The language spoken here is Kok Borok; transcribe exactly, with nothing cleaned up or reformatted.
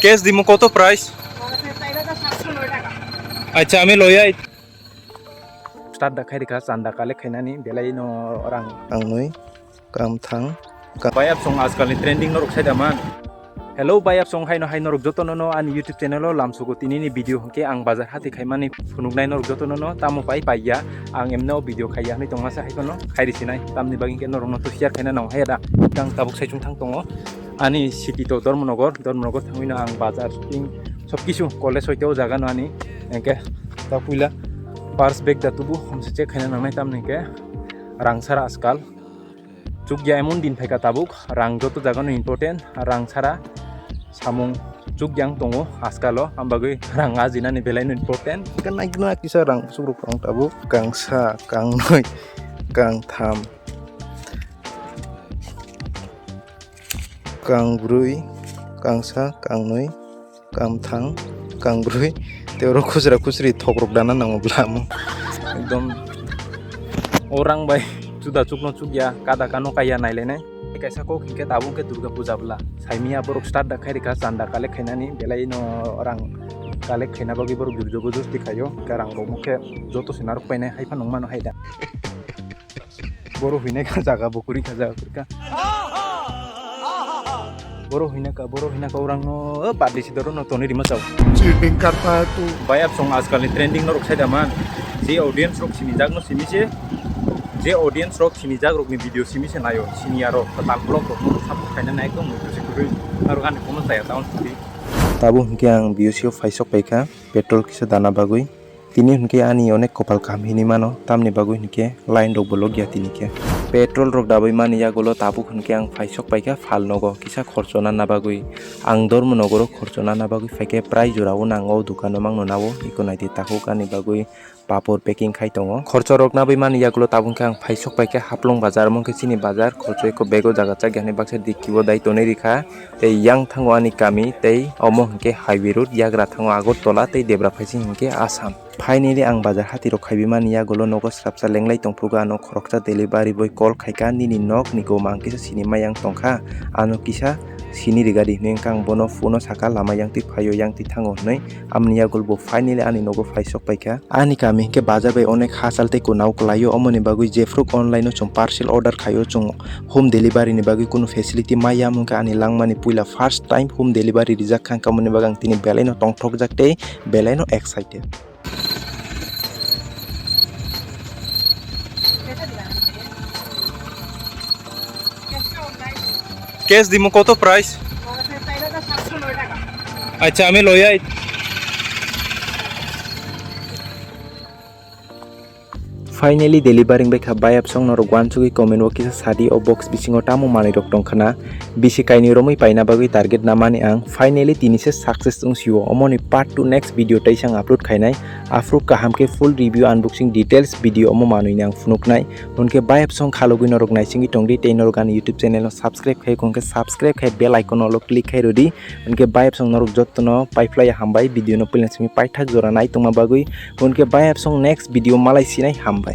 Case dimo koto price? Acha, ami loyai. Start da khairikha chanda collect khainani belai no rang. Kangnwi, kamthang, ka- Bayap song ajkal ni trending norok sai da man. Hello bayap song, haino hai norok joto no no ani YouTube channel o lamsugo tini ni video hwnkhe ang bazar hati khaimani phunuknai norok joto no no tamo pai paiya ang emno video khaiya hwnwi tongmasa hai phano khairi sinai tamni bagwi hwnkhe norok no to share khaina nang hai da kang tabuk sai chwng thang tongo. Ani city to Dharmanagar, Dharmanagar thangwi no ang bazar ting sob kisu college hoite o jaga no ani hwnkhe ta puila purse bag da tubu homse check khaina nangnai tamni hwnkhe rang sara ajkal chukya emon din phaikha tabuk rang joto jaga no important rang sara samung chukya wng tongo ajkal o am bagwi rang ajinani belai no important hwnkhe naikhe no kisa rang bwswk rok rang tabuk kangsa kangnwi kangtham. Kangbrwi, kangsa, kangnwi, kamthang, kangbrwi, tei oro khusra khusri thokrok dana nango bwlamo. Ekdom o rang bai chuda chukno chukya, kada kano kaiya nailainai. Kaisa kok hinkhe tabuk khe Durga Puja bwla. Saimia borok start da khairikha chanda collect khainani, belai no rang collect khaina bagwi borok jor jobojosti khaio. Hinkhe rang rok khe joto se narwk painai, hai phano wngmano hai da. Boro hwinai kha jaga bo kwrwi kha jaga kwrwi kha. Boro hwinai kha, boro hwinai kha orang no, eh, bad disi doro no toni rima chao. Cheating karta hai tu. Bayap song ajkal ni trending norok sai da man. Je audience rok sini jak no simi se. Je audience rok sini jak rok ni video simi se nayo. Sini aro kwtal vlog rok no support khaina nai ekdom muitu se kwrwi. Aro ani kono chaya taon sudi. Tabuk hinkhe ang B O C o phaisok paikha petrol kisa dana bagwi. Tini hwnkhe ani onek kopal kaham hinwi mano, tamni bagwi hwnkhe line rok bo logya tini khe. Petrol rok dabwi mani yagulo tabuk hwnkhe ang phaisok paikha phalnogo kisa khorchona na bagwi. Ang Dharmanagaro khorchona na bagwi phaikhe prai jorao nango o dukano mangno nao iko naidi takhuk ani bagwi papor packing khai tongo. Khorchorok nabwi mani yagulo tabuk khe ang phaisok paikha Haflong bazar, omo khe chini bazar, khorcho iko bego jaga chakya hinwi baksa dikkibo dai tonwi rikha. Tei yang thango ani kami tei omo hwnkhe highway road yagra thango Agartala tei debra phaising hwnkhe Assam. Finally ang bazar hati rok khaibi mani yagulo nogo srapsa lenglai tongphuru ano khoroksa delivery boy call khaikha nini nok ni goma ang kisa sini mai yang tongkha ano kisa sini rigadi hinwi wngkha ang bono phone o saka lama yang twi phaio yang twi thango hinwi amoni yagul bo finally ani nogo phaisok paikha. Ani kami hinkhe bazar bai onek hachal tei kunao kwlaio, omoni bagwi jephru online o chwng parcel order khaio, chwng home delivery ni bagwi kunu facility maya, wngkha ani langmani puila first time home delivery rijak kha, wngkha omoni bagwi ang tini belai no tongthokjak tei belai no excited. Case dimo koto price? Acha, ami loyai. Finally delivery bai kha bayap song norok wansugwi comment o kisa sadi o box bisingo tamo manwi rok tongkhana bisi kainwi romwi paina bagwi target namani ang finally tini se success wngsio omoni part two next video taisang upload khainai aphuru kaham khe full review unboxing details video omo manwi ni ang phunuknai hwnkhe bayap song khalogwi norok naisingwi tongdi tei norok ani YouTube channel no subscribe khai hwnkhe subscribe khai bell icon olo click khai rwdi. Hwnkhe bayap song norok jotono paiphlai hambai video no puila simi paithak jora nai tongma bagwi. Hwnkhe bayap song next video malai sinai hambai.